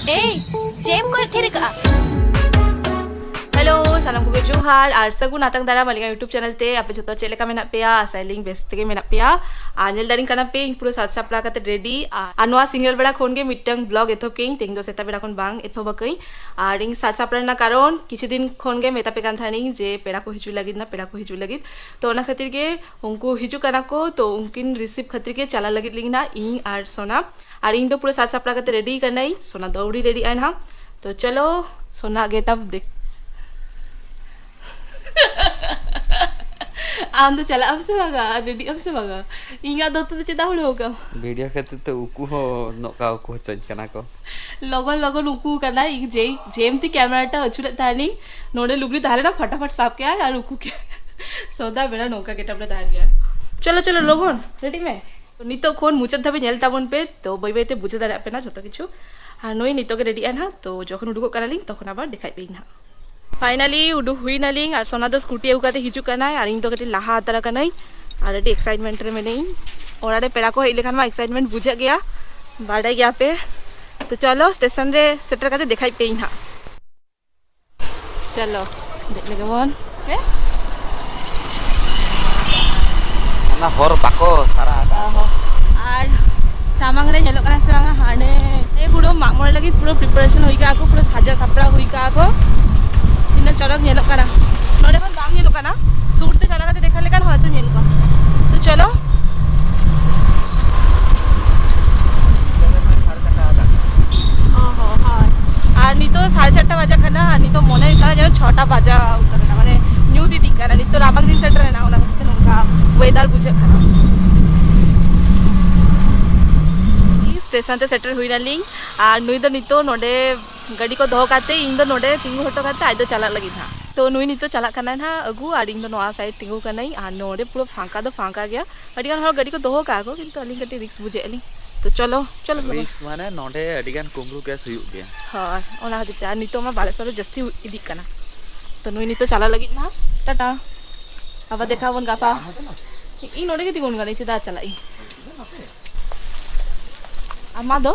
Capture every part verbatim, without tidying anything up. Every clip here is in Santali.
ᱮᱭ, ᱪᱮᱫ ᱮᱢ ᱠᱚᱭᱚᱜ ᱛᱷᱤᱨ ᱠᱟᱜᱼᱟ? ᱦᱮᱞᱳ, ᱥᱟᱱᱟᱢ ᱠᱚᱜᱮ ᱡᱚᱦᱟᱨ ᱟᱨ ᱥᱟᱹᱜᱩᱱ ᱟᱛᱟᱝ ᱫᱟᱨᱟᱢ ᱟᱹᱞᱤᱧᱟᱜ YouTube ᱪᱮᱱᱮᱞ ᱛᱮ᱾ ᱟᱯᱮ ᱡᱷᱚᱛᱚ ᱪᱮᱫ ᱞᱮᱠᱟ ᱢᱮᱱᱟᱜ ᱯᱮᱭᱟ? ᱟᱥᱟᱭᱟᱞᱤᱧ ᱵᱮᱥ ᱛᱮᱜᱮ ᱢᱮᱱᱟᱜ ᱯᱮᱭᱟ᱾ ᱟᱨ ᱧᱮᱞ ᱫᱟᱲᱮᱧ ᱠᱟᱱᱟ ᱯᱮ, ᱤᱧ ᱯᱩᱨᱟᱹ ᱥᱟᱡᱽ ᱥᱟᱯᱲᱟᱣ ᱠᱟᱛᱮ ᱨᱮᱰᱤ᱾ ᱟᱨ, ᱟᱨ ᱱᱚᱣᱟ ᱥᱤᱸᱜᱟᱹᱲ ᱵᱮᱲᱟ ᱠᱷᱚᱱ ᱜᱮ ᱢᱤᱫᱴᱟᱝ ᱵᱞᱚᱜ ᱮᱛᱚᱦᱚᱵ ᱠᱮᱜᱼᱟᱹᱧ, ᱛᱮᱦᱮᱧ ᱫᱚ ᱥᱮᱛᱟᱜ ᱵᱮᱲᱟ ᱠᱷᱚᱱ ᱵᱟᱝ ᱮᱛᱚᱦᱚᱵ ᱟᱠᱟᱜᱼᱟᱹᱧ᱾ ᱟᱨ ᱤᱧ ᱥᱟᱡᱽ ᱥᱟᱯᱲᱟᱣ ᱨᱮᱱᱟᱜ ᱠᱟᱨᱚᱱ, ᱠᱤᱪᱷᱩ ᱫᱤᱱ ᱠᱷᱚᱱ ᱜᱮ ᱢᱮᱛᱟ ᱯᱮ ᱠᱟᱱ ᱛᱟᱦᱮᱱᱤᱧ ᱡᱮ ᱯᱮᱲᱟ ᱠᱚ ᱦᱤᱡᱩᱜ ᱞᱟᱹᱜᱤᱫ ᱱᱟ, ᱯᱮᱲᱟ ᱠᱚ ᱦᱤᱡᱩᱜ ᱞᱟᱹᱜᱤᱫ᱾ ᱛᱚ ᱚᱱᱟ ᱠᱷᱟᱹᱛᱤᱨ ᱜᱮ ᱩᱱᱠᱩ ᱦᱤᱡᱩᱜ ᱠᱟᱱᱟ ᱠᱚ, ᱛᱚ ᱩᱱᱠᱤᱱ receive ᱠᱷᱟᱹᱛᱤᱨ ᱜᱮ ᱪᱟᱞᱟᱜ ᱞᱟᱹᱜᱤᱫ ᱞᱤᱧ ᱱᱟ, ᱤᱧ ᱟᱨ ᱥᱳᱱᱟ᱾ ᱟᱨ ᱤᱧ ᱫᱚ ᱯᱩᱨᱟᱹ ᱥᱟᱡᱽ ᱥᱟᱯᱲᱟᱣ ᱠᱟᱛᱮ ᱨᱮᱰᱤ ᱠᱟᱱᱟᱹᱧ, ᱥᱳᱱᱟ ᱫᱚ ᱟᱹᱣᱨᱤ ᱨᱮᱰᱤᱜ ᱟᱭ ᱱᱟᱦᱟᱜ᱾ ᱛᱚ ᱪᱚᱞᱚ, ᱥᱳᱱᱟ ᱜᱮᱴᱟᱯ ᱫᱮᱠ᱾ ᱟᱢ ᱫᱚ ᱪᱟᱞᱟᱜ ᱟᱢ ᱥᱮ ᱵᱟᱝᱟ? ᱟᱨ ᱨᱮᱰᱤᱜ ᱟᱢ ᱥᱮ ᱵᱟᱝᱟ? ᱤᱧᱟᱹᱜ ᱫᱚᱛᱚ ᱫᱚ ᱪᱮᱫᱟᱜ ᱦᱩᱲᱟᱹᱣ ᱠᱟᱢ? ᱵᱷᱤᱰᱤᱭᱳ ᱠᱷᱟᱹᱛᱤᱨ ᱛᱮ ᱩᱠᱩ ᱦᱚᱸ ᱱᱚᱝᱠᱟ ᱩᱠᱩ ᱦᱚᱪᱚᱧ ᱠᱟᱱᱟ ᱠᱚ᱾ ᱞᱚᱜᱚᱱ ᱞᱚᱜᱚᱱ ᱩᱠᱩ ᱠᱟᱱᱟᱭ᱾ ᱤᱧ ᱡᱮᱭ, ᱡᱮᱢᱛᱤ ᱠᱮᱢᱮᱨᱟᱴᱟ ᱟᱹᱪᱩᱨᱮᱫ ᱛᱟᱦᱮᱱᱤᱧ, ᱱᱚᱰᱮ ᱞᱩᱜᱽᱲᱤ ᱛᱟᱦᱮᱸ ᱞᱮᱱᱟ, ᱯᱷᱟᱴᱟᱯᱷᱟᱴ ᱥᱟᱵ ᱠᱮᱜᱼᱟᱭ ᱟᱨ ᱩᱠᱩ ᱠᱮᱜᱼᱟᱭ᱾ ᱥᱚᱫᱟ ᱵᱮᱲᱟ ᱱᱚᱝᱠᱟ ᱜᱮᱴᱟᱯ ᱨᱮ ᱛᱟᱦᱮᱱ ᱜᱮᱭᱟ᱾ ᱪᱚᱞᱚ, ᱪᱚᱞᱚ, ᱞᱚᱜᱚᱱ ᱨᱮᱰᱤ ᱢᱮ᱾ ᱛᱚ, ᱱᱤᱛᱚᱜ ᱠᱷᱚᱱ ᱢᱩᱪᱟᱹᱫ ᱫᱷᱟᱹᱵᱤᱡ ᱧᱮᱞ ᱛᱟᱵᱚᱱ ᱯᱮ, ᱛᱚ ᱵᱟᱹᱭ ᱵᱟᱹᱭ ᱛᱮ ᱵᱩᱡᱷᱟᱹᱣ ᱫᱟᱲᱮᱭᱟᱜ ᱯᱮ ᱱᱟ ᱡᱷᱚᱛᱚ ᱠᱤᱪᱷᱩ᱾ ᱟᱨ ᱱᱩᱭ ᱱᱤᱛᱚᱜ ᱜᱮ ᱨᱮᱰᱤᱜ ᱟᱭ ᱱᱟᱦᱟᱜ, ᱛᱚ ᱡᱚᱠᱷᱚᱱ ᱩᱰᱩᱠᱚᱜ ᱠᱟᱱᱟᱞᱤᱧ ᱛᱚᱠᱷᱚᱱ ᱟᱵᱟᱨ ᱫᱮᱠᱷᱟᱭ ᱯᱮ ᱱᱟᱦᱟᱜ᱾ ᱯᱷᱟᱭᱱᱟᱞᱤ ᱩᱰᱩᱠ ᱦᱩᱭ ᱱᱟᱞᱤᱧ ᱟᱨ ᱥᱳᱱᱟ ᱫᱚ ᱥᱠᱩᱴᱤ ᱟᱹᱜᱩ ᱠᱟᱛᱮ ᱦᱤᱡᱩᱜ ᱠᱟᱱᱟᱭ ᱟᱨ ᱤᱧ ᱫᱚ ᱠᱟᱹᱴᱤᱡ ᱞᱟᱦᱟ ᱦᱟᱛᱟᱨ ᱟᱠᱟᱱᱟᱹᱧ ᱟᱨ ᱟᱹᱰᱤ ᱮᱠᱥᱟᱭᱤᱴᱢᱮᱱᱴ ᱨᱮ ᱢᱮᱱᱟᱹᱧ᱾ ᱚᱲᱟᱜ ᱨᱮ ᱯᱮᱲᱟ ᱠᱚ ᱦᱮᱡ ᱞᱮᱠᱷᱟᱱ ᱢᱟ ᱮᱠᱥᱟᱭᱤᱴᱢᱮᱱᱴ ᱵᱩᱡᱷᱟᱹᱜ ᱜᱮᱭᱟ, ᱵᱟᱰᱟᱭ ᱜᱮᱭᱟ ᱯᱮ᱾ ᱛᱚ ᱪᱚᱞᱚ ᱥᱴᱮᱥᱚᱱ ᱨᱮ ᱥᱮᱴᱮᱨ ᱠᱟᱛᱮ ᱫᱮᱠᱷᱟᱭ ᱯᱮᱭᱟᱹᱧ ᱱᱟᱦᱟᱜ᱾ ᱪᱚᱞᱚ, ᱫᱮᱡ ᱞᱮᱜᱮ ᱵᱚᱱ᱾ ᱥᱮ? ᱚᱱᱟ ᱦᱚᱨ ᱵᱟᱠᱚ ᱥᱟᱨᱟ ᱟᱠᱟᱫᱟ᱾ ᱚ ᱦᱚᱸ᱾ ᱟᱨ ᱥᱟᱢᱟᱝ ᱨᱮ ᱧᱮᱞᱚᱜ ᱠᱟᱱᱟ ᱥᱮ ᱵᱟᱝᱟ? ᱦᱟᱸᱰᱮ ᱯᱩᱨᱟᱹ ᱢᱟᱜ ᱢᱚᱬᱮ ᱞᱟᱹᱜᱤᱫ ᱯᱩᱨᱟᱹ ᱯᱨᱤᱯᱟᱨᱮᱥᱚᱱ ᱦᱩᱭ ᱠᱟᱜᱼᱟ ᱠᱚ, ᱯᱩᱨᱟᱹ ᱥᱟᱡᱟᱣ ᱥᱟᱯᱲᱟᱣ ᱦᱩᱭ ᱠᱟᱜᱼᱟ ᱠᱚ᱾ ᱛᱤᱱᱟᱹᱜ ᱪᱚᱨᱚᱠ ᱧᱮᱞᱚᱜ ᱠᱟᱱᱟ᱾ ᱱᱚᱰᱮ ᱠᱷᱚᱱ ᱵᱟᱝ ᱧᱮᱞᱚᱜ ᱠᱟᱱᱟ, ᱥᱩᱨ ᱛᱮ ᱪᱟᱞᱟᱣ ᱠᱟᱛᱮ ᱫᱮᱠᱷᱟ ᱞᱮᱠᱷᱟᱱ ᱦᱚᱭᱛᱳ ᱧᱮᱞ ᱠᱚᱜᱼᱟ᱾ ᱛᱚ ᱪᱚᱞᱚ᱾ ᱚ ᱦᱚᱸ, ᱦᱳᱭ᱾ ᱟᱨ ᱱᱤᱛᱚᱜ ᱥᱟᱲᱮ ᱪᱟᱨᱴᱟ ᱵᱟᱡᱟᱜ ᱠᱟᱱᱟ, ᱟᱨ ᱱᱤᱛᱚᱜ ᱢᱚᱱᱮ ᱦᱩᱭᱩᱜ ᱠᱟᱱᱟ ᱡᱮᱱᱚ ᱪᱷᱚᱴᱟ ᱵᱟᱡᱟᱣ ᱩᱛᱟᱹᱨ ᱮᱱᱟ, ᱢᱟᱱᱮ ᱧᱩᱛ ᱤᱫᱤᱜ ᱠᱟᱱᱟ᱾ ᱱᱤᱛᱚᱜ ᱨᱟᱵᱟᱝ ᱫᱤᱱ ᱥᱮᱴᱮᱨ ᱮᱱᱟ, ᱚᱱᱟ ᱠᱷᱟᱹᱛᱤᱨ ᱛᱮ ᱱᱚᱝᱠᱟ ᱚᱭᱮᱫᱟᱨ ᱵᱩᱡᱷᱟᱹᱜ ᱠᱟᱱᱟ᱾ ᱥᱴᱮᱥᱚᱱ ᱛᱮ ᱥᱮᱴᱮᱨ ᱦᱩᱭ ᱱᱟᱞᱤᱧ, ᱟᱨ ᱱᱩᱭ ᱫᱚ ᱱᱤᱛᱚᱜ ᱱᱚᱰᱮ ᱜᱟᱹᱰᱤ ᱠᱚ ᱫᱚᱦᱚ ᱠᱟᱛᱮ ᱤᱧ ᱫᱚ ᱱᱚᱰᱮ ᱛᱤᱸᱜᱩ ᱦᱚᱴᱚ ᱠᱟᱛᱮ ᱟᱡ ᱫᱚ ᱪᱟᱞᱟᱜ ᱞᱟᱹᱜᱤᱫ ᱦᱟᱸᱜ᱾ ᱛᱚ ᱱᱩᱭ ᱱᱤᱛᱚᱜ ᱪᱟᱞᱟᱜ ᱠᱟᱱᱟᱭ ᱱᱟᱦᱟᱜ ᱟᱹᱜᱩ, ᱟᱨ ᱤᱧ ᱫᱚ ᱱᱚᱣᱟ ᱥᱟᱭᱤᱰ ᱛᱤᱸᱜᱩ ᱠᱟᱹᱱᱟᱹᱧ, ᱟᱨ ᱱᱚᱰᱮ ᱯᱩᱨᱟᱹ ᱯᱷᱟᱸᱠᱟ ᱫᱚ ᱯᱷᱟᱸᱠᱟ ᱜᱮᱭᱟ᱾ ᱟᱹᱰᱤ ᱜᱟᱱ ᱦᱚᱲ ᱜᱟᱹᱰᱤ ᱠᱚ ᱫᱚᱦᱚ ᱠᱟᱜᱼᱟ ᱠᱚ, ᱠᱤᱱᱛᱩ ᱟᱹᱞᱤᱧ ᱠᱟᱹᱴᱤᱡ ᱨᱤᱠᱥ ᱵᱩᱡᱷᱟᱹᱣᱮᱫ ᱞᱤᱧ᱾ ᱛᱚ ᱪᱚᱞᱚ, ᱪᱚᱞᱚ ᱵᱟᱵᱟ᱾ ᱨᱤᱠᱥ ᱢᱟᱱᱮ ᱱᱚᱰᱮ ᱟᱹᱰᱤ ᱜᱟᱱ ᱠᱩᱢᱵᱽᱲᱩ ᱠᱮᱥ ᱦᱩᱭᱩᱜ ᱜᱮᱭᱟ᱾ ᱦᱳᱭ, ᱚᱱᱟ ᱠᱷᱟᱹᱛᱤᱨ ᱛᱮ᱾ ᱟᱨ ᱱᱤᱛᱚᱜ ᱢᱟ ᱵᱟᱞᱮᱥᱚᱨ ᱨᱮ ᱡᱟᱹᱥᱛᱤ ᱤᱫᱤᱜ ᱠᱟᱱᱟ᱾ ᱛᱚ ᱱᱩᱭ ᱱᱤᱛᱚᱜ ᱪᱟᱞᱟᱜ ᱞᱟᱹᱜᱤᱫ ᱱᱟᱦᱟᱜ᱾ ᱴᱟᱴᱟ, ᱟᱵᱟᱨ ᱫᱮᱠᱷᱟ ᱟᱵᱚᱱ ᱜᱟᱯᱟ᱾ ᱤᱧ ᱱᱚᱰᱮ ᱜᱮ ᱛᱤᱸᱜᱩᱱ ᱠᱟᱹᱱᱟᱹᱧ, ᱪᱮᱫᱟᱜ ᱪᱟᱞᱟᱜ ᱤᱧ? ᱟᱢᱟᱜ ᱫᱚ?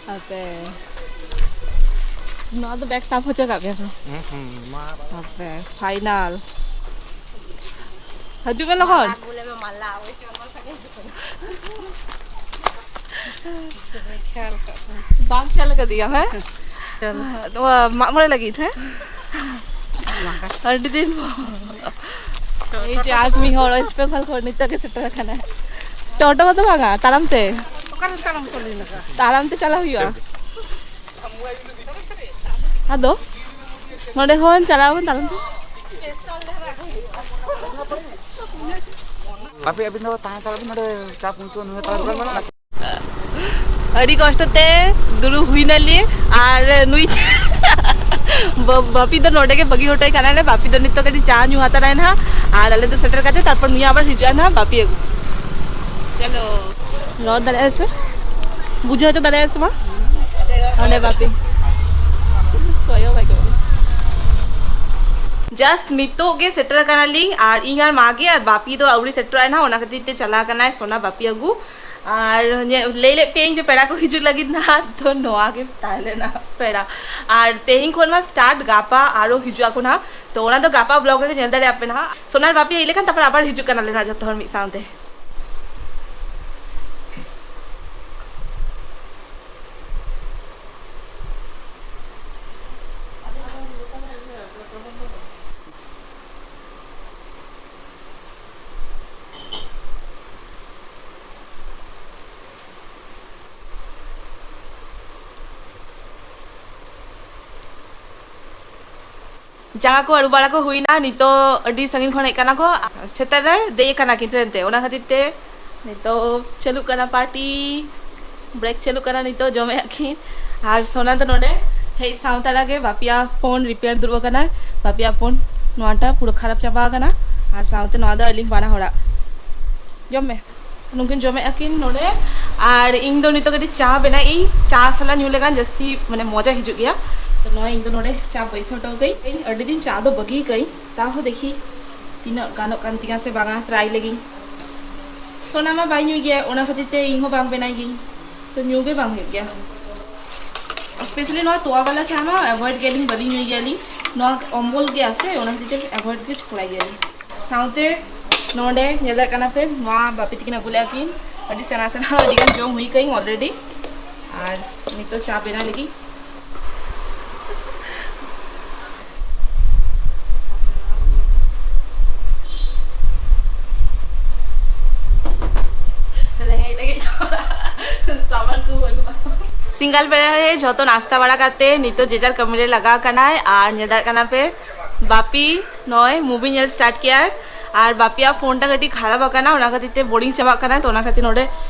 ᱦᱟᱯᱮ, ᱱᱚᱣᱟ ᱫᱚ ᱵᱮᱜᱽ ᱥᱟᱵ ᱦᱚᱪᱚ ᱠᱟᱜ ᱢᱮᱭᱟ ᱛᱚ? ᱦᱩᱸ, ᱦᱩᱸ, ᱢᱟ᱾ ᱦᱟᱯᱮ, ᱯᱷᱟᱭᱱᱟᱞ᱾ ᱦᱤᱡᱩᱜ ᱢᱮ ᱞᱚᱜᱚᱱ᱾ ᱢᱟᱞᱟ ᱟᱹᱜᱩ ᱞᱮᱢᱮ, ᱢᱟᱞᱟ, ᱳᱭ ᱥᱚᱢᱚᱭ ᱠᱷᱟᱱ ᱵᱟᱝ ᱠᱷᱮᱭᱟᱞ ᱟᱠᱟᱫᱤᱭᱟ, ᱦᱮᱸ? ᱪᱚᱞᱚ᱾ ᱱᱚᱣᱟ ᱢᱟᱜ ᱢᱚᱬᱮ ᱞᱟᱹᱜᱤᱫ, ᱦᱮᱸ? ᱟᱹᱰᱤ ᱫᱤᱱ ᱯᱚᱨ᱾ ᱮᱭ ᱡᱮ ᱟᱨ ᱢᱤᱫ ᱦᱚᱲ ᱳᱭᱮᱥᱴ ᱵᱮᱝᱜᱚᱞ ᱠᱷᱚᱱ ᱱᱤᱛᱚᱜ ᱜᱮ ᱥᱮᱴᱮᱨ ᱟᱠᱟᱱᱟᱭ᱾ ᱴᱳᱴᱳ ᱠᱚᱫᱚ ᱵᱟᱝᱟ, ᱛᱟᱲᱟᱢ ᱛᱮ᱾ ᱚᱠᱟᱨᱮ ᱛᱟᱲᱟᱢ ᱛᱮ ᱞᱟᱹᱭ ᱞᱟᱜᱟᱜᱼᱟ? ᱛᱟᱲᱟᱢ ᱛᱮ ᱪᱟᱞᱟᱣ ᱦᱩᱭᱩᱜᱼᱟ᱾ ᱟᱫᱚ ᱱᱚᱰᱮ ᱠᱷᱚᱱ ᱪᱟᱞᱟᱣ ᱵᱚᱱ ᱛᱟᱲᱟᱢ ᱛᱮ᱾ ᱟᱯᱮ ᱟᱹᱵᱤᱱ ᱫᱚ ᱛᱟᱦᱮᱸ ᱦᱟᱛᱟᱲᱚᱜ ᱵᱤᱱ ᱱᱚᱰᱮ, ᱪᱟ ᱯᱩᱱᱪᱩ ᱱᱩᱭ ᱦᱟᱛᱟᱣ ᱨᱩᱣᱟᱹᱲ ᱢᱮ᱾ ᱟᱹᱰᱤ ᱠᱚᱥᱴᱚ ᱛᱮ ᱫᱩᱲᱩᱵ ᱦᱩᱭ ᱱᱟᱞᱮ᱾ ᱟᱨ ᱱᱩᱭ ᱵᱟ- ᱵᱟᱯᱤ ᱫᱚ ᱱᱚᱰᱮ ᱜᱮ ᱵᱟᱹᱜᱤ ᱦᱚᱴᱚᱭ ᱠᱟᱱᱟᱞᱮ᱾ ᱵᱟᱯᱤ ᱫᱚ ᱱᱤᱛᱚᱜ ᱠᱟᱹᱴᱤᱡ ᱪᱟ ᱧᱩ ᱦᱟᱛᱟᱲᱟᱭ ᱱᱟᱦᱟᱜ, ᱟᱨ ᱟᱞᱮ ᱫᱚ ᱥᱮᱴᱮᱨ ᱠᱟᱛᱮ ᱛᱟᱨᱯᱚᱨ ᱱᱩᱭ ᱟᱵᱟᱨ ᱦᱤᱡᱩᱜᱼᱟ ᱱᱟᱦᱟᱜ ᱵᱟᱯᱤ ᱟᱹᱜᱩ᱾ ᱪᱚᱞᱚ᱾ ᱨᱚᱲ ᱫᱟᱲᱮᱭᱟᱜᱼᱟ ᱥᱮ? ᱵᱩᱡᱷᱟᱹᱣ ᱦᱚᱪᱚ ᱫᱟᱲᱮᱭᱟᱜᱼᱟ ᱥᱮ ᱵᱟᱝ? ᱚᱸᱰᱮ ᱵᱟᱯᱤ ᱠᱚᱭᱚᱜ ᱟᱭ ᱠᱟᱱᱟ᱾ ᱡᱟᱥᱴ ᱱᱤᱛᱚᱜ ᱜᱮ ᱥᱮᱴᱮᱨ ᱠᱟᱱᱟᱞᱤᱧ, ᱟᱨ ᱤᱧ ᱟᱨ ᱢᱟ ᱜᱮ, ᱟᱨ ᱵᱟᱯᱤ ᱫᱚ ᱟᱹᱣᱨᱤ ᱥᱮᱴᱮᱨᱚᱜᱼᱟᱭ ᱱᱟᱦᱟᱜ, ᱚᱱᱟ ᱠᱷᱟᱹᱛᱤᱨ ᱛᱮ ᱪᱟᱞᱟᱣ ᱠᱟᱱᱟᱭ ᱥᱳᱱᱟ ᱵᱟᱯᱤ ᱟᱹᱜᱩ᱾ ᱟᱨ ᱧᱮ- ᱞᱟᱹᱭ ᱞᱮᱫ ᱯᱮᱭᱟᱹᱧ ᱡᱮ ᱯᱮᱲᱟ ᱠᱚ ᱦᱤᱡᱩᱜ ᱞᱟᱹᱜᱤᱫ ᱱᱟᱦᱟᱜ, ᱛᱚ ᱱᱚᱣᱟ ᱜᱮ ᱛᱟᱦᱮᱸ ᱞᱮᱱᱟ ᱯᱮᱲᱟ᱾ ᱟᱨ ᱛᱮᱦᱮᱧ ᱠᱷᱚᱱ ᱢᱟ ᱥᱴᱟᱨᱴ, ᱜᱟᱯᱟ ᱟᱨᱚ ᱦᱤᱡᱩᱜ ᱟᱠᱚ ᱱᱟᱦᱟᱜ, ᱛᱚ ᱚᱱᱟ ᱫᱚ ᱜᱟᱯᱟ ᱵᱞᱚᱜ ᱨᱮᱜᱮ ᱧᱮᱞ ᱫᱟᱲᱮᱭᱟᱜ ᱯᱮ ᱱᱟᱦᱟᱜ᱾ ᱥᱳᱱᱟᱨ ᱵᱟᱯᱤ ᱦᱮᱡ ᱞᱮᱠᱷᱟᱱ ᱛᱟᱨᱯᱚᱨ ᱟᱵᱟᱨ ᱦᱤᱡᱩᱜ ᱠᱟᱱᱟᱞᱮ ᱱᱟᱦᱟᱜ ᱡᱚᱛᱚ ᱦᱚᱲ ᱢᱤᱫ ᱥᱟᱶᱛᱮ᱾ ᱡᱟᱸᱜᱟ ᱠᱚ ᱟᱹᱨᱩᱵ ᱵᱟᱲᱟ ᱠᱚ ᱦᱩᱭᱱᱟ, ᱱᱤᱛᱚᱜ ᱟᱹᱰᱤ ᱥᱟᱺᱜᱤᱧ ᱠᱷᱚᱱ ᱦᱮᱡ ᱠᱟᱱᱟ ᱠᱚ, ᱥᱮᱴᱮᱨ ᱨᱮ ᱫᱮᱡ ᱠᱟᱱᱟ ᱠᱤᱱ ᱴᱨᱮᱱ ᱛᱮ, ᱚᱱᱟ ᱠᱷᱟᱹᱛᱤᱨ ᱛᱮ ᱱᱤᱛᱚᱜ ᱪᱟᱹᱞᱩᱜ ᱠᱟᱱᱟ ᱯᱟᱨᱴᱤ, ᱵᱨᱮᱠ ᱪᱟᱹᱞᱩᱜ ᱠᱟᱱᱟ ᱱᱤᱛᱚᱜ, ᱡᱚᱢᱮᱫ ᱟᱹᱠᱤᱱ᱾ ᱟᱨ ᱥᱳᱱᱟ ᱫᱚ ᱱᱚᱰᱮ ᱦᱮᱡ ᱥᱟᱶ ᱛᱟᱨᱟ ᱜᱮ ᱵᱟᱯᱤᱭᱟ ᱯᱷᱳᱱ ᱨᱤᱯᱮᱭᱟᱨ ᱫᱩᱲᱩᱵ ᱟᱠᱟᱱᱟᱭ, ᱵᱟᱯᱤᱭᱟ ᱯᱷᱳᱱ ᱱᱚᱣᱟᱴᱟ ᱯᱩᱨᱟᱹ ᱠᱷᱟᱨᱟᱯ ᱪᱟᱵᱟ ᱟᱠᱟᱱᱟ, ᱟᱨ ᱥᱟᱶᱛᱮ ᱱᱚᱣᱟ ᱫᱚ ᱟᱹᱞᱤᱧ ᱵᱟᱱᱟ ᱦᱚᱲᱟᱜ᱾ ᱡᱚᱢ ᱢᱮ᱾ ᱱᱩᱠᱤᱱ ᱡᱚᱢᱮᱫ ᱟᱹᱠᱤᱱ ᱱᱚᱰᱮ, ᱟᱨ ᱤᱧ ᱫᱚ ᱱᱤᱛᱚᱜ ᱠᱟᱹᱴᱤᱡ ᱪᱟ ᱵᱮᱱᱟᱣ ᱤᱧ, ᱪᱟ ᱥᱟᱞᱟᱜ ᱧᱩ ᱞᱮᱠᱷᱟᱱ ᱡᱟᱹᱥᱛᱤ ᱢᱟᱱᱮ ᱢᱚᱡᱟ ᱦᱤᱡᱩᱜ ᱜᱮᱭᱟ᱾ ᱛᱚ ᱱᱚᱜᱼᱚᱭ ᱤᱧ ᱫᱚ ᱱᱚᱰᱮ ᱪᱟ ᱵᱟᱹᱭᱥᱟᱹᱣ ᱦᱚᱴᱚ ᱠᱟᱹᱧ᱾ ᱟᱹᱰᱤ ᱫᱤᱱ ᱪᱟ ᱫᱚ ᱵᱟᱹᱜᱤ ᱠᱟᱹᱧ, ᱛᱟᱣ ᱦᱚᱸ ᱫᱮᱠᱷᱤ ᱛᱤᱱᱟᱹᱜ ᱜᱟᱱᱚᱜ ᱠᱟᱱ ᱛᱤᱧᱟ ᱥᱮ ᱵᱟᱝᱟ, ᱴᱨᱟᱭ ᱞᱮᱜᱤᱧ᱾ ᱥᱳᱱᱟ ᱢᱟ ᱵᱟᱭ ᱧᱩᱭ ᱜᱮᱭᱟ, ᱚᱱᱟ ᱠᱷᱟᱹᱛᱤᱨ ᱛᱮ ᱤᱧ ᱦᱚᱸ ᱵᱟᱝ ᱵᱮᱱᱟᱭ ᱜᱤᱭᱟᱹᱧ, ᱛᱚ ᱧᱩ ᱜᱮ ᱵᱟᱝ ᱦᱩᱭᱩᱜ ᱜᱮᱭᱟ᱾ ᱥᱯᱮᱥᱟᱞᱤ ᱱᱚᱣᱟ ᱛᱚᱣᱟ ᱵᱟᱞᱟ ᱪᱟ ᱢᱟ ᱮᱵᱷᱚᱭᱮᱰ ᱜᱮᱭᱟᱞᱤᱧ, ᱵᱟᱹᱞᱤᱧ ᱧᱩᱭ ᱜᱮᱭᱟᱞᱤᱧ, ᱱᱚᱣᱟ ᱚᱢᱵᱚᱞ ᱜᱮᱭᱟ ᱥᱮ, ᱚᱱᱟ ᱠᱷᱟᱹᱛᱤᱨ ᱛᱮ ᱮᱵᱷᱚᱭᱮᱰ ᱜᱮ ᱠᱚᱨᱟᱣ ᱜᱮᱭᱟᱞᱤᱧ᱾ ᱥᱟᱶᱛᱮ ᱱᱚᱰᱮ ᱧᱮᱞ ᱫᱟᱲᱮᱭᱟᱜ ᱠᱟᱱᱟ ᱯᱮ, ᱢᱟ ᱵᱟᱯᱤ ᱛᱟᱹᱠᱤᱱ ᱟᱹᱜᱩ ᱞᱮᱫᱼᱟ ᱠᱤᱱ ᱟᱹᱰᱤ ᱥᱮᱬᱟ ᱥᱮᱬᱟ, ᱟᱹᱰᱤ ᱜᱟᱱ ᱡᱚᱢ ᱦᱩᱭ ᱠᱟᱹᱧ ᱚᱞᱨᱮᱰᱤ᱾ ᱟᱨ ᱱᱤᱛᱚᱜ ᱪᱟ ᱵᱮᱱᱟᱣ ᱞᱟᱹᱜᱤᱫ᱾ ᱨᱮᱸᱜᱮᱡ ᱞᱟᱹᱜᱤᱫ ᱥᱟᱢᱟᱱ ᱠᱚ ᱵᱟᱹᱱᱩᱜᱼᱟ᱾ ᱥᱤᱸᱜᱟᱞ ᱵᱮᱲᱟ ᱨᱮ ᱡᱷᱚᱛᱚ ᱱᱟᱥᱛᱟ ᱵᱟᱲᱟ ᱠᱟᱛᱮ ᱱᱤᱛᱚᱜ ᱡᱮ ᱡᱟᱨ ᱠᱟᱹᱢᱤ ᱨᱮ ᱞᱟᱜᱟᱣ ᱠᱟᱱᱟᱭ᱾ ᱟᱨ ᱧᱮᱞ ᱫᱟᱲᱮᱭᱟᱜ ᱠᱟᱱᱟ ᱯᱮ, ᱵᱟᱯᱤ ᱱᱚᱜᱼᱚᱭ movie ᱧᱮᱞ start ᱠᱮᱜᱼᱟᱭ᱾ ᱟᱨ ᱵᱟᱯᱤᱭᱟᱜ ᱯᱷᱳᱱ ᱴᱟ ᱠᱟᱹᱴᱤᱡ ᱠᱷᱟᱨᱟᱯ ᱟᱠᱟᱱᱟ, ᱚᱱᱟ ᱠᱷᱟᱹᱛᱤᱨ ᱛᱮ ᱵᱳᱨᱤᱝ ᱪᱟᱵᱟᱜ ᱠᱟᱱᱟ᱾ ᱛᱚ ᱚᱱᱟ ᱠᱷᱟᱹᱛᱤᱨ ᱱᱚᱰᱮ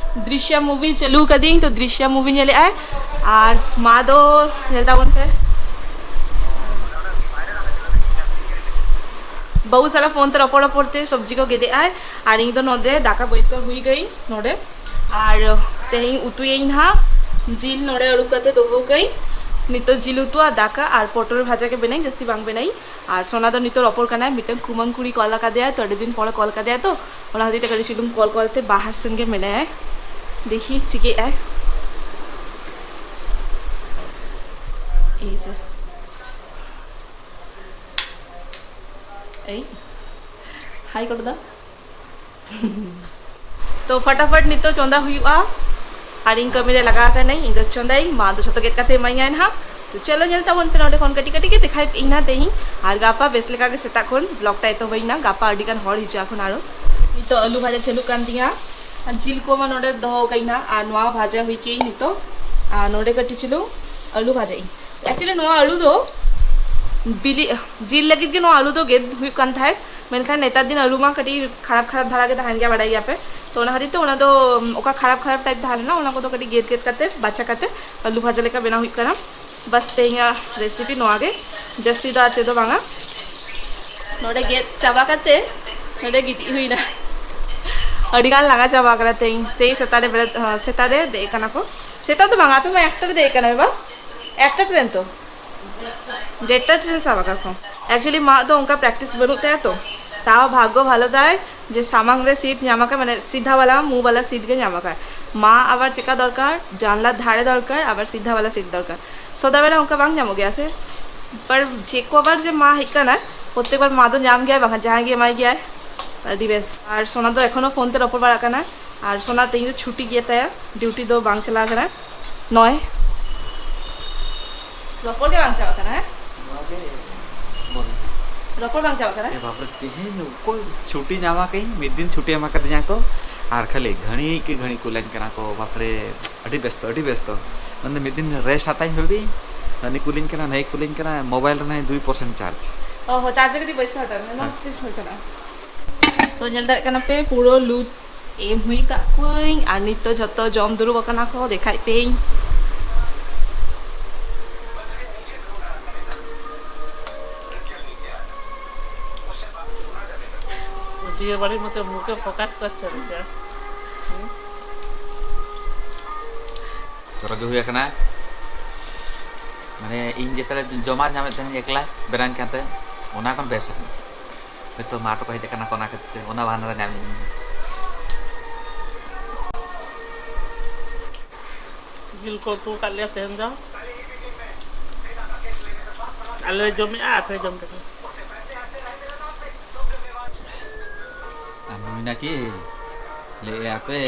ᱫᱨᱤᱥᱭᱟ movie ᱪᱟᱹᱞᱩ ᱠᱟᱹᱫᱤᱧ, ᱛᱚ ᱫᱨᱤᱥᱭᱟ movie ᱧᱮᱞᱮᱜᱼᱟᱭ᱾ ᱟᱨ ᱢᱟ ᱫᱚ ᱧᱮᱞ ᱛᱟᱵᱚᱱ ᱯᱮ, ᱵᱟᱹᱵᱩ ᱥᱟᱞᱟᱜ ᱯᱷᱳᱱ ᱛᱮ ᱨᱚᱯᱚᱲ ᱨᱚᱯᱚᱲ ᱛᱮ ᱥᱚᱵᱽᱡᱤ ᱠᱚ ᱜᱮᱫᱮᱜᱼᱟᱭ᱾ ᱟᱨ ᱤᱧ ᱫᱚ ᱱᱚᱰᱮ ᱫᱟᱠᱟ ᱵᱟᱹᱭᱥᱟᱹᱣ ᱦᱩᱭ ᱠᱟᱹᱧ ᱱᱚᱰᱮ᱾ ᱟᱨ ᱛᱮᱦᱮᱧ ᱩᱛᱩᱭᱟᱹᱧ ᱱᱟᱦᱟᱜ ᱡᱤᱞ, ᱱᱚᱰᱮ ᱟᱹᱨᱩᱵ ᱠᱟᱛᱮ ᱫᱚᱦᱚ ᱠᱟᱹᱧ᱾ ᱱᱤᱛᱚᱜ ᱡᱤᱞ ᱩᱛᱩ ᱟᱨ ᱫᱟᱠᱟ ᱟᱨ ᱯᱚᱴᱚᱞ ᱵᱷᱟᱡᱟ ᱜᱮ ᱵᱮᱱᱟᱧ, ᱡᱟᱹᱥᱛᱤ ᱵᱟᱝ ᱵᱮᱱᱟᱧ᱾ ᱟᱨ ᱥᱳᱱᱟ ᱫᱚ ᱱᱤᱛᱚᱜ ᱨᱚᱯᱚᱲ ᱠᱟᱱᱟᱭ, ᱢᱤᱫᱴᱟᱝ ᱠᱩᱢᱟᱹᱝ ᱠᱩᱲᱤ ᱠᱚᱞ ᱟᱠᱟᱫᱮᱭᱟ, ᱛᱚ ᱟᱹᱰᱤ ᱫᱤᱱ ᱯᱚᱨᱮ ᱠᱚᱞ ᱠᱟᱫᱮᱭᱟ, ᱛᱚ ᱚᱱᱟ ᱠᱷᱟᱹᱛᱤᱨ ᱛᱮ ᱠᱟᱹᱴᱤᱡ ᱪᱩᱞᱩᱝ ᱠᱚᱞ ᱠᱚᱞ ᱛᱮ ᱵᱟᱦᱟᱨ ᱥᱮᱱ ᱜᱮ ᱢᱮᱱᱟᱭᱟ᱾ ᱫᱮᱠᱷᱤ ᱪᱤᱠᱟᱹᱜ ᱟᱭ᱾ ᱮᱭ ᱡᱮ, ᱮᱭ, ᱦᱟᱭ ᱠᱚᱨ ᱫᱟ᱾ ᱛᱚ ᱯᱷᱟᱴᱟᱯᱷᱟᱴ ᱱᱤᱛᱚᱜ ᱪᱚᱸᱫᱟ ᱦᱩᱭᱩᱜᱼᱟ᱾ ᱟᱨ ᱤᱧ ᱠᱟᱹᱢᱤ ᱨᱮ ᱞᱟᱜᱟᱣ ᱠᱟᱹᱱᱟᱹᱧ, ᱤᱧ ᱫᱚ ᱪᱚᱸᱫᱟᱭᱟᱹᱧ, ᱢᱟ ᱫᱚ ᱡᱷᱚᱛᱚ ᱜᱮᱫ ᱠᱟᱛᱮ ᱮᱢᱟᱹᱧᱟᱭ ᱱᱟᱦᱟᱜ᱾ ᱛᱚ ᱪᱚᱞᱚ ᱧᱮᱞ ᱛᱟᱵᱚᱱ ᱯᱮ, ᱱᱚᱰᱮ ᱠᱷᱚᱱ ᱠᱟᱹᱴᱤᱡ ᱠᱟᱹᱴᱤᱡ ᱜᱮ ᱫᱮᱠᱷᱟᱭ ᱯᱮ ᱤᱧ ᱱᱟᱦᱟᱜ ᱛᱮᱦᱮᱧ᱾ ᱟᱨ ᱜᱟᱯᱟ ᱵᱮᱥ ᱞᱮᱠᱟ ᱜᱮ ᱥᱮᱛᱟᱜ ᱠᱷᱚᱱ vlog ᱴᱟ ᱮᱛᱚᱦᱚᱵ ᱟᱹᱧ ᱱᱟ, ᱜᱟᱯᱟ ᱟᱹᱰᱤ ᱜᱟᱱ ᱦᱚᱲ ᱦᱤᱡᱩᱜ ᱟᱠᱚ ᱟᱨᱚ᱾ ᱱᱤᱛᱚᱜ ᱟᱹᱞᱩ ᱵᱷᱟᱡᱟ ᱪᱟᱹᱞᱩᱜ ᱠᱟᱱ ᱛᱤᱧᱟ᱾ ᱟᱨ ᱡᱤᱞ ᱠᱚᱢᱟ ᱱᱚᱰᱮ ᱫᱚᱦᱚ ᱠᱟᱹᱧ ᱱᱟᱦᱟᱜ, ᱟᱨ ᱱᱚᱣᱟ ᱵᱷᱟᱡᱟ ᱦᱩᱭ ᱠᱮᱜ ᱱᱤᱛᱚᱜ᱾ ᱟᱨ ᱱᱚᱰᱮ ᱠᱟᱹᱴᱤᱡ ᱪᱩᱞᱩᱝ ᱟᱹᱞᱩ ᱵᱷᱟᱡᱟ ᱤᱧ᱾ Actually ᱱᱚᱣᱟ ᱟᱹᱞᱩ ᱫᱚ ᱵᱤᱞᱤ, ᱡᱤᱞ ᱞᱟᱹᱜᱤᱫ ᱜᱮ ᱱᱚᱣᱟ ᱟᱹᱞᱩ ᱫᱚ ᱜᱮᱫ ᱦᱩᱭᱩᱜ ᱠᱟᱱ ᱛᱟᱦᱮᱸᱫ, ᱢᱮᱱᱠᱷᱟᱱ ᱱᱮᱛᱟᱨ ᱫᱤᱱ ᱟᱹᱞᱩ ᱢᱟ ᱠᱟᱹᱴᱤᱡ ᱠᱷᱟᱨᱟᱯ ᱠᱷᱟᱨᱟᱯ ᱫᱷᱟᱨᱟ ᱜᱮ ᱛᱟᱦᱮᱱ ᱜᱮᱭᱟ, ᱵᱟᱰᱟᱭ ᱜᱮᱭᱟᱯᱮ᱾ ᱛᱚ ᱚᱱᱟ ᱠᱷᱟᱹᱛᱤᱨ ᱛᱮ ᱚᱱᱟ ᱫᱚ, ᱚᱠᱟ ᱠᱷᱟᱨᱟᱯ ᱠᱷᱟᱨᱟᱯ ᱴᱟᱭᱤᱯ ᱛᱟᱦᱮᱸ ᱞᱮᱱᱟ, ᱚᱱᱟ ᱠᱚᱫᱚ ᱠᱟᱹᱴᱤᱡ ᱜᱮᱫ ᱜᱮᱫ ᱠᱟᱛᱮ, ᱵᱟᱪᱷᱟ ᱠᱟᱛᱮ ᱟᱹᱞᱩ ᱵᱷᱟᱡᱟ ᱞᱮᱠᱟ ᱵᱮᱱᱟᱣ ᱦᱩᱭᱩᱜ ᱠᱟᱱᱟ᱾ ᱵᱟᱥ ᱛᱮᱦᱮᱧᱟᱜ ᱨᱮᱥᱤᱯᱤ ᱱᱚᱣᱟ ᱜᱮ, ᱡᱟᱹᱥᱛᱤ ᱫᱚ ᱟᱨ ᱪᱮᱫ ᱦᱚᱸ ᱵᱟᱝᱟ᱾ ᱱᱚᱰᱮ ᱜᱮᱫ ᱪᱟᱵᱟ ᱠᱟᱛᱮ ᱱᱚᱰᱮ ᱜᱤᱛᱤᱡ ᱦᱩᱭᱱᱟ᱾ ᱟᱹᱰᱤ ᱜᱟᱱ ᱞᱟᱸᱜᱟ ᱪᱟᱵᱟ ᱠᱟᱱᱟ ᱛᱮᱦᱮᱧ, ᱥᱮᱭ ᱥᱮᱛᱟᱜ ᱨᱮ ᱵᱮᱨᱮᱫ, ᱦᱚᱸ, ᱥᱮᱛᱟᱜ ᱨᱮ ᱫᱮᱡ ᱠᱟᱱᱟ ᱠᱚ᱾ ᱥᱮᱛᱟᱜ ᱫᱚ ᱵᱟᱝᱟ, ᱟᱯᱮ ᱢᱟ ᱮᱠᱴᱟ ᱨᱮ ᱫᱮᱡ ᱠᱟᱱᱟ ᱯᱮ ᱵᱟᱝ? ᱮᱠᱴᱟ ᱴᱨᱮᱱ ᱛᱚ᱾ ᱰᱮᱴ ᱴᱮᱱ ᱥᱟᱵ ᱟᱠᱟᱫ ᱠᱚ᱾ ᱮᱠᱪᱩᱭᱮᱞᱤ ᱢᱟ ᱫᱚ ᱚᱱᱠᱟ ᱯᱨᱮᱠᱴᱤᱥ ᱵᱟᱹᱱᱩᱜ ᱛᱟᱭᱟ ᱛᱚ, ᱛᱟᱣ ᱵᱷᱟᱜᱽᱜᱚ ᱵᱷᱟᱞᱚ ᱛᱟᱭ ᱡᱮ ᱥᱟᱢᱟᱝ ᱨᱮ ᱥᱤᱴ ᱧᱟᱢ ᱟᱠᱟᱫ, ᱢᱟᱱᱮ ᱥᱤᱫᱷᱟ ᱣᱟᱞᱟ ᱢᱩ ᱣᱟᱞᱟ ᱥᱤᱴ ᱜᱮ ᱧᱟᱢ ᱟᱠᱟᱫ᱾ ᱢᱟ ᱟᱵᱟᱨ ᱪᱮᱠᱟ ᱫᱚᱨᱠᱟᱨ, ᱡᱟᱱᱞᱟ ᱫᱷᱟᱨᱮ ᱫᱚᱨᱠᱟᱨ, ᱟᱵᱟᱨ ᱥᱤᱫᱷᱟ ᱣᱟᱞᱟ ᱥᱤᱴ ᱫᱚᱨᱠᱟᱨ᱾ ᱥᱚᱫᱟ ᱵᱮᱞᱟ ᱚᱱᱠᱟ ᱵᱟᱝ ᱧᱟᱢᱚᱜ ᱜᱮᱭᱟ ᱥᱮ᱾ ᱯᱟᱨ ᱡᱮ ᱠᱚ ᱵᱟᱨ ᱡᱮ ᱢᱟ ᱦᱮᱡ ᱠᱟᱱᱟᱭ, ᱯᱨᱚᱛᱛᱮᱠ ᱵᱟᱨ ᱢᱟ ᱫᱚ ᱧᱟᱢ ᱜᱮᱭᱟᱭ, ᱵᱟᱝᱠᱷᱟᱱ ᱡᱟᱦᱟᱸᱭ ᱜᱮ ᱮᱢᱟᱭ ᱜᱮᱭᱟᱭ᱾ ᱟᱹᱰᱤ ᱵᱮᱥ᱾ ᱟᱨ ᱥᱳᱱᱟ ᱫᱚ ᱮᱠᱷᱚᱱᱳ ᱯᱷᱳᱱ ᱛᱮ ᱨᱚᱯᱚᱲ ᱵᱟᱲᱟᱜ ᱠᱟᱱᱟ᱾ ᱟᱨ ᱥᱳᱱᱟ ᱛᱮᱦᱮᱧ ᱫᱚ ᱪᱷᱩᱴᱤ ᱜᱮ ᱛᱟᱭᱟ, ᱰᱤᱭᱩᱴᱤ ᱫᱚ ᱵᱟᱝ ᱪᱟᱞᱟᱣ ᱠᱟᱱᱟ᱾ ᱱᱚᱭ ᱨᱚᱯᱚᱲ ᱜᱮ ᱵᱟᱝ ᱪᱟᱵᱟᱜ ᱠᱟᱱᱟ, ᱦᱮᱸ? ᱱᱚᱣᱟ ᱜᱮ ᱵᱚᱱ ᱨᱚᱯᱚᱲ ᱵᱟᱝ ᱪᱟᱵᱟᱜ ᱠᱟᱱᱟ᱾ ᱮ ᱵᱟᱯᱨᱮ, ᱛᱮᱦᱮᱧ ᱚᱠᱚᱭ ᱪᱷᱩᱴᱤ ᱧᱟᱢ ᱟᱠᱟᱫᱟᱹᱧ, ᱢᱤᱫ ᱫᱤᱱ ᱪᱷᱩᱴᱤ ᱮᱢ ᱟᱠᱟᱫᱤᱧᱟ ᱠᱚ, ᱟᱨ ᱠᱷᱟᱹᱞᱤ ᱜᱷᱟᱹᱲᱤ ᱠᱮ ᱜᱷᱟᱹᱲᱤ ᱠᱩᱞᱟᱹᱧ ᱠᱟᱱᱟ ᱠᱚ᱾ ᱵᱟᱯᱨᱮ, ᱟᱹᱰᱤ ᱵᱮᱥᱛᱚ, ᱟᱹᱰᱤ ᱵᱮᱥᱛᱚ᱾ ᱢᱟᱱᱮ ᱢᱤᱫ ᱫᱤᱱ ᱨᱮᱥᱴ ᱦᱟᱛᱟᱣᱤᱧ ᱵᱷᱟᱵᱤ, ᱦᱟᱹᱱᱤ ᱠᱩᱞᱤᱧ ᱠᱟᱱᱟ, ᱱᱟᱹᱭ ᱠᱩᱞᱤᱧ ᱠᱟᱱᱟ, ᱢᱳᱵᱟᱭᱤᱞ ᱨᱮ ᱱᱟᱹᱭ ᱫᱩᱭ ᱯᱟᱨᱥᱮᱱᱴ ᱪᱟᱨᱡᱽ᱾ ᱚ ᱦᱚ, ᱪᱟᱨᱡᱽ ᱠᱟᱹᱴᱤᱡ ᱵᱟᱹᱭᱥᱟᱹᱣ ᱦᱟᱛᱟᱲ ᱢᱮ, ᱱᱚᱣᱟ ᱦᱮᱸ᱾ ᱛᱤᱥ ᱦᱚᱸ ᱪᱟᱞᱟᱜᱼᱟ᱾ ᱛᱚ ᱧᱮᱞ ᱫᱟᱲᱮᱭᱟᱜ ᱠᱟᱱᱟ ᱯᱮ, ᱯᱩᱨᱟᱹ ᱞᱩᱪ ᱮᱢ ᱦᱩᱭ ᱠᱟᱜ ᱠᱚᱣᱟᱹᱧ, ᱟᱨ ᱱᱤᱛ ᱫᱚ ᱡᱷᱚᱛᱚ ᱡᱚᱢ ᱫᱩᱲᱩᱵ ᱟᱠᱟᱱᱟ ᱠᱚ, ᱫᱮᱠᱷᱟᱭ ᱯᱮᱭᱟᱹᱧ᱾ ᱫᱤᱭᱮ ᱵᱟᱹᱲᱤᱡ ᱢᱚᱛᱚ ᱢᱩᱠᱷᱮ ᱯᱷᱳᱠᱟᱥ ᱠᱚᱨᱪᱷᱮ ᱱᱤᱡᱮ᱾ ᱪᱚᱨᱚᱠ ᱜᱮ ᱦᱩᱭ ᱟᱠᱟᱱᱟ᱾ ᱢᱟᱱᱮ ᱤᱧ ᱡᱮᱛᱮ ᱡᱚᱢᱟᱜ ᱧᱟᱢᱮᱫ ᱛᱟᱦᱮᱱᱤᱧ ᱮᱠᱞᱟ ᱵᱮᱱᱟᱣᱤᱧ ᱠᱟᱱ ᱛᱟᱦᱮᱸᱫ, ᱚᱱᱟ ᱠᱷᱚᱱ ᱵᱮᱥ ᱟᱠᱟᱱᱟ᱾ ᱱᱤᱛᱚᱜ ᱢᱟ ᱛᱟᱠᱚ ᱦᱮᱡ ᱟᱠᱟᱱᱟ ᱠᱚ, ᱚᱱᱟ ᱠᱷᱟᱹᱛᱤᱨ ᱛᱮ ᱚᱱᱟ ᱵᱟᱦᱟᱱᱟ ᱨᱮ ᱧᱟᱢ ᱤᱧ᱾ ᱡᱤᱞ ᱠᱚ ᱩᱛᱩ ᱟᱠᱟᱫ ᱞᱮᱭᱟ ᱛᱮᱦᱮᱧ ᱫᱚ᱾ ᱟᱞᱮ ᱞᱮ ᱡᱚᱢᱮᱜᱼᱟ, ᱟᱯᱮ ᱡᱚᱢ ᱯᱮ᱾ ᱟᱨ ᱱᱩᱭ ᱱᱟᱠᱤ ᱞᱟᱹᱭᱮᱜᱼᱟ ᱯᱮ,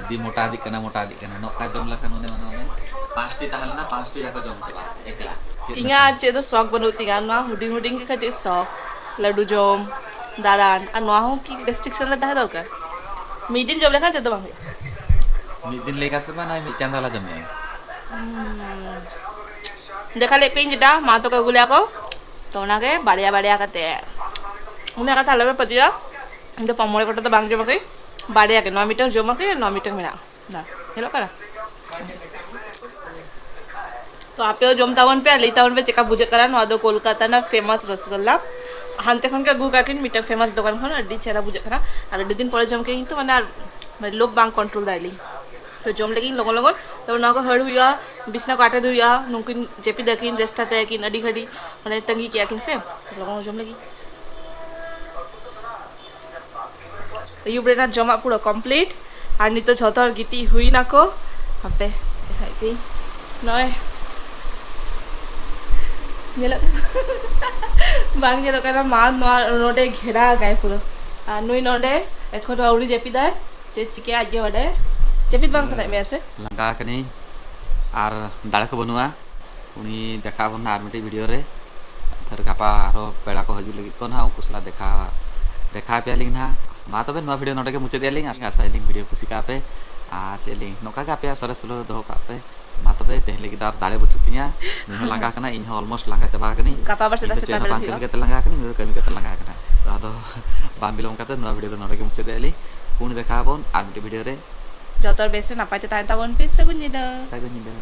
ᱫᱤ ᱢᱚᱴᱟ ᱤᱫᱤᱜ ᱠᱟᱱᱟ, ᱢᱚᱴᱟ ᱤᱫᱤᱜ ᱠᱟᱱᱟ᱾ ᱱᱚᱝᱠᱟ ᱡᱚᱢ ᱞᱮᱠᱷᱟᱱ ᱚᱱᱮ, ᱚᱱᱮ, ᱚᱱᱮ ᱯᱟᱸᱪᱴᱤ ᱛᱟᱦᱮᱸ ᱞᱮᱱᱟ, ᱯᱟᱸᱪᱴᱤ ᱫᱟᱠᱟ ᱡᱚᱢ ᱪᱟᱵᱟ, ᱮᱠᱞᱟ᱾ ᱪᱮᱫ ᱤᱧᱟᱹᱜ ᱞᱮᱠᱟ? ᱟᱨ ᱪᱮᱫ ᱫᱚ ᱥᱚᱠ ᱵᱟᱹᱱᱩᱜ ᱛᱤᱧᱟᱹ, ᱱᱚᱣᱟ ᱦᱩᱰᱤᱧ ᱦᱩᱰᱤᱧ ᱜᱮ ᱠᱟᱹᱴᱤᱡ ᱥᱚᱠ, ᱞᱟᱹᱰᱩ ᱡᱚᱢ, ᱫᱟᱬᱟᱱ, ᱟᱨ ᱱᱚᱣᱟ ᱦᱚᱸ ᱠᱤ ᱨᱮᱥᱴᱨᱤᱠᱥᱚᱱ ᱨᱮ ᱛᱟᱦᱮᱸ ᱫᱚᱨᱠᱟᱨ? ᱢᱤᱫ ᱫᱤᱱ ᱡᱚᱢ ᱞᱮᱠᱷᱟᱱ ᱪᱮᱫ ᱫᱚ ᱵᱟᱝ ᱦᱩᱭᱩᱜᱼᱟ᱾ ᱢᱤᱫ ᱫᱤᱱ ᱞᱟᱹᱭ ᱠᱟᱛᱮ ᱢᱟ ᱱᱚᱜᱼᱚᱭ ᱢᱤᱫ ᱪᱟᱸᱫᱳ ᱞᱮ ᱡᱚᱢᱮᱜᱼᱟ᱾ ᱦᱩᱸ᱾ ᱫᱮᱠᱷᱟ ᱞᱮᱫ ᱯᱮᱭᱟᱹᱧ ᱡᱮᱴᱟ ᱢᱟ ᱛᱟᱠᱚ ᱟᱹᱜᱩ ᱞᱮᱫᱟ ᱠᱚ, ᱛᱚ ᱚᱱᱟᱜᱮ ᱵᱟᱨᱭᱟ ᱵᱟᱨᱭᱟ ᱠᱟᱛᱮ᱾ ᱩᱱᱟᱹᱜ ᱠᱟᱛᱷᱟ ᱟᱞᱚᱯᱮ ᱯᱟᱹᱛᱭᱟᱹᱜᱼᱟ, ᱤᱧ ᱫᱚ ᱯᱟᱸᱪ ᱢᱚᱬᱮ ᱜᱚᱴᱟ ᱫᱚ ᱵᱟᱝ ᱡᱚᱢ ᱟᱠᱟᱫᱟᱹᱧ, ᱵᱟᱨᱭᱟ ᱜᱮ, ᱱᱚᱣᱟ ᱢᱤᱫᱴᱟᱝ ᱡᱚᱢ ᱟᱠᱟᱫᱟᱹᱧ, ᱱᱚᱣᱟ ᱢᱤᱫᱴᱟᱝ ᱢᱮᱱᱟᱜᱼᱟ᱾ ᱫᱟ, ᱧᱮᱞᱚᱜ ᱠᱟᱱᱟ? ᱛᱚ ᱟᱯᱮ ᱦᱚᱸ ᱡᱚᱢ ᱛᱟᱵᱚᱱ ᱯᱮ ᱟᱨ ᱞᱟᱹᱭ ᱛᱟᱵᱚᱱ ᱯᱮ ᱪᱮᱫᱠᱟ ᱵᱩᱡᱷᱟᱹᱜ ᱠᱟᱱᱟ ᱱᱚᱣᱟ ᱫᱚ ᱠᱳᱞᱠᱟᱛᱟ ᱨᱮᱱᱟᱜ ᱯᱷᱮᱢᱟᱥ ᱨᱚᱥᱜᱳᱞᱞᱟ᱾ ᱦᱟᱱᱛᱮ ᱠᱷᱚᱱ ᱜᱮ ᱟᱹᱜᱩ ᱠᱟᱜ ᱠᱤᱱ ᱢᱤᱫᱴᱟᱝ ᱯᱷᱮᱢᱟᱥ ᱫᱚᱠᱟᱱ ᱠᱷᱚᱱ, ᱟᱹᱰᱤ ᱪᱮᱦᱨᱟ ᱵᱩᱡᱷᱟᱹᱜ ᱠᱟᱱᱟ᱾ ᱟᱨ ᱟᱹᱰᱤ ᱫᱤᱱ ᱯᱚᱨᱮ ᱡᱚᱢ ᱠᱮᱫᱟᱹᱧ ᱛᱚ, ᱢᱟᱱᱮ ᱟᱨ, ᱢᱟᱱᱮ ᱞᱳᱵᱷ ᱵᱟᱝ ᱠᱚᱱᱴᱨᱳᱞ ᱫᱟᱲᱮᱭᱟᱜ ᱞᱤᱧ᱾ ᱛᱚ ᱡᱚᱢ ᱞᱟᱹᱜᱤᱫ ᱞᱚᱜᱚᱱ ᱞᱚᱜᱚᱱ᱾ ᱛᱚ ᱱᱚᱣᱟ ᱠᱚ ᱦᱟᱹᱲ ᱦᱩᱭᱩᱜᱼᱟ, ᱵᱤᱪᱷᱱᱟ ᱠᱚ ᱟᱴᱮᱫ ᱦᱩᱭᱩᱜᱼᱟ, ᱱᱩᱠᱤᱱ ᱡᱟᱹᱯᱤᱫ ᱟᱹᱠᱤᱱ, ᱨᱮᱥᱴ ᱦᱟᱛᱟᱭᱟᱠᱤᱱ ᱟᱹᱰᱤ ᱜᱷᱟᱹᱲᱤᱡ, ᱢᱟᱱᱮ ᱛᱟᱺᱜᱤ ᱠᱮᱜᱼᱟ ᱠᱤᱱ ᱥᱮ᱾ ᱛᱚ ᱞᱚᱜᱚᱱ ᱡᱚᱢ ᱞᱟᱹᱜᱤᱫ᱾ ᱟᱹᱭᱩᱵ ᱨᱮᱱᱟᱜ ᱡᱚᱢᱟᱜ ᱯᱩᱨᱟᱹ ᱠᱚᱢᱯᱞᱤᱴ᱾ ᱟᱨ ᱱᱤᱛᱚᱜ ᱡᱷᱚᱛᱚ ᱦᱚᱲ ᱜᱤᱛᱤᱡ ᱦᱩᱭ ᱱᱟᱠᱚ᱾ ᱦᱟᱯᱮ ᱫᱮᱠᱷᱟᱭ ᱯᱮ, ᱱᱚᱜᱼᱚᱭ ᱧᱮᱞᱚᱜ ᱠᱟᱱᱟ? ᱵᱟᱝ ᱧᱮᱞᱚᱜ ᱠᱟᱱᱟ᱾ ᱢᱟ ᱱᱚᱣᱟ ᱱᱚᱰᱮ ᱜᱷᱮᱨᱟ ᱟᱠᱟᱭ ᱯᱩᱨᱟᱹ᱾ ᱟᱨ ᱱᱩᱭ ᱱᱚᱰᱮ ᱮᱠᱷᱚᱱ ᱟᱹᱣᱨᱤ ᱡᱟᱹᱯᱤᱫᱟᱭ᱾ ᱪᱮᱫ ᱪᱤᱠᱟᱹ ᱟᱡ ᱜᱮ ᱵᱟᱰᱟᱭ᱾ ᱡᱟᱹᱯᱤᱫ ᱵᱟᱝ ᱥᱟᱱᱟᱭᱮᱫ ᱢᱮᱭᱟ ᱥᱮ? ᱞᱟᱸᱜᱟ ᱟᱠᱟᱱᱟᱹᱧ ᱟᱨ ᱫᱟᱲᱮ ᱠᱚ ᱵᱟᱹᱱᱩᱜᱼᱟ᱾ ᱩᱱᱤ ᱫᱮᱠᱷᱟᱣ ᱟᱵᱚᱱ ᱱᱟᱦᱟᱜ ᱟᱨ ᱢᱤᱫᱴᱤᱡ ᱵᱷᱤᱰᱤᱭᱳ ᱨᱮ᱾ ᱯᱷᱮᱨ ᱜᱟᱯᱟ ᱟᱨᱦᱚᱸ ᱯᱮᱲᱟ ᱠᱚ ᱦᱤᱡᱩᱜ ᱞᱟᱹᱜᱤᱫ ᱠᱚ ᱱᱟᱦᱟᱜ, ᱩᱱᱠᱩ ᱥᱟᱞᱟᱜ ᱫᱮᱠᱷᱟ, ᱫᱮᱠᱷᱟ ᱟᱯᱮᱭᱟᱞᱤᱧ ᱱᱟᱦᱟᱜ᱾ ᱢᱟ ᱛᱚᱵᱮ ᱱᱚᱣᱟ ᱵᱷᱤᱰᱤᱭᱳ ᱱᱚᱰᱮ ᱜᱮ ᱢᱩᱪᱟᱹᱫ ᱮᱫᱟᱞᱤᱧ᱾ ᱟᱥᱟᱭᱟᱞᱤᱧ ᱵᱷᱤᱰᱤᱭᱳ ᱠᱩᱥᱤ ᱠᱟᱜᱼᱟ ᱯᱮ᱾ ᱟᱨ ᱪᱮᱫ ᱞᱤᱧ, ᱱᱚᱝᱠᱟ ᱜᱮ ᱟᱯᱮᱭᱟᱜ ᱥᱚᱨᱮᱥ ᱥᱩᱞᱩᱠ ᱨᱮ ᱫᱚᱦᱚ ᱠᱟᱜ ᱯᱮ᱾ ᱢᱟ ᱛᱚᱵᱮ ᱛᱮᱦᱮᱧ ᱞᱟᱹᱜᱤᱫ ᱫᱚ ᱟᱨ ᱫᱟᱲᱮ ᱵᱟᱹᱪᱩᱜ ᱛᱤᱧᱟ᱾ ᱱᱩᱭ ᱦᱚᱸ ᱞᱟᱸᱜᱟ ᱠᱟᱱᱟ, ᱤᱧ ᱦᱚᱸ ᱚᱞᱢᱳᱥᱴ ᱞᱟᱸᱜᱟ ᱪᱟᱵᱟ ᱠᱟᱹᱱᱟᱹᱧ᱾ ᱜᱟᱯᱟ ᱟᱵᱟᱨ ᱤᱧ ᱥᱮᱛᱟᱜ ᱫᱚ ᱪᱮᱫ ᱥᱮᱛᱟᱜ ᱦᱚᱸ ᱵᱮᱨᱮᱫ ᱵᱟᱝ ᱠᱟᱹᱢᱤ ᱦᱩᱭᱩᱜᱼᱟ᱾ ᱠᱟᱛᱮ ᱞᱟᱸᱜᱟ ᱠᱟᱹᱱᱟᱹᱧ, ᱩᱱᱤ ᱫᱚ ᱠᱟᱹᱢᱤ ᱠᱟᱛᱮ ᱞᱟᱸᱜᱟ ᱠᱟᱱᱟ᱾ ᱛᱚ ᱟᱫᱚ ᱵᱟᱝ ᱵᱤᱞᱚᱢ ᱠᱟᱛᱮ ᱱᱚᱣᱟ ᱵᱷᱤᱰᱤᱭᱳ ᱫᱚ ᱱᱚᱰᱮ ᱜᱮ ᱢᱩᱪᱟᱹᱫ ᱮᱫᱟᱞᱤᱧ᱾ ᱯᱩᱱ ᱫᱮᱠᱷᱟ ᱟᱵᱚᱱ ᱟᱨ ᱢᱤᱫᱴᱤᱡ ᱵᱷᱤᱰᱤᱭᱳ ᱨᱮ᱾ ᱡᱚᱛᱚ ᱦᱚᱲ ᱵᱮᱥ ᱨᱮ ᱱᱟᱯᱟᱭ ᱛᱮ ᱛᱟᱦᱮᱱ ᱛᱟᱵᱚᱱ ᱯᱮ᱾ ᱥᱟᱹᱜᱩᱱ ᱧᱤᱫᱟᱹ᱾ ᱥᱟᱹᱜᱩᱱ ᱧᱤᱫᱟᱹ᱾